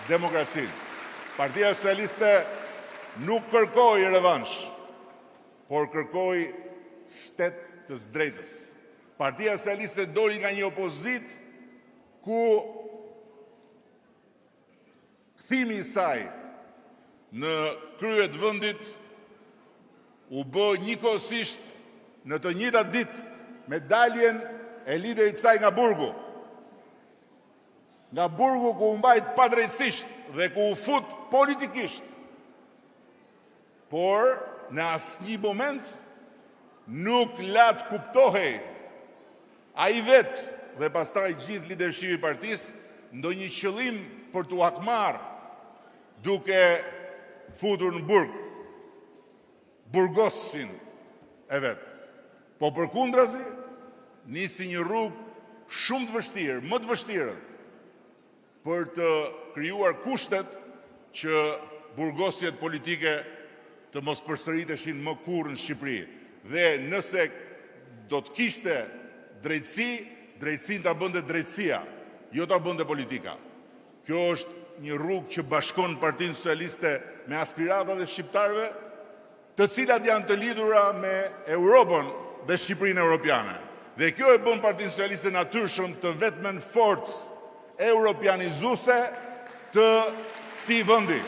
demokracinë. Partia Socialiste nuk kërkoi revansh, por kërkoi shtet të së drejtës. Partia Socialiste doli nga një opozitë ku kthimi i saj në krye të vendit u bë njëkohësisht në të njëjtat ditë me daljen e liderit të saj nga burgu. Nga burgu ku u mbajt padrejtësisht dhe ku u fut politikisht. Por në asnjë moment nuk la të kuptohej ai vetë dhe pastaj gjithë lidershipi i partisë ndonjë qëllim për t'u hakmarrë duke futur në burg burgosësin e vet. Po përkundrazi, nisi një rrugë shumë të vështirë, më të vështirën, për të krijuar kushtet që burgosjet politike të mos përsëriteshin më kurrë në Shqipëri. Dhe nëse do të kishte drejtësi, drejtësinë ta bënte drejtësia, jo ta bënte politika. Kjo është një rrugë që bashkon Partinë Socialiste me aspiratat e shqiptarëve, të cilat janë të lidhura me Europën dhe Shqipërinë Europiane. Dhe kjo e bën Partinë Socialiste natyrshëm të vetmen forcë europianizuese të këtij vendi.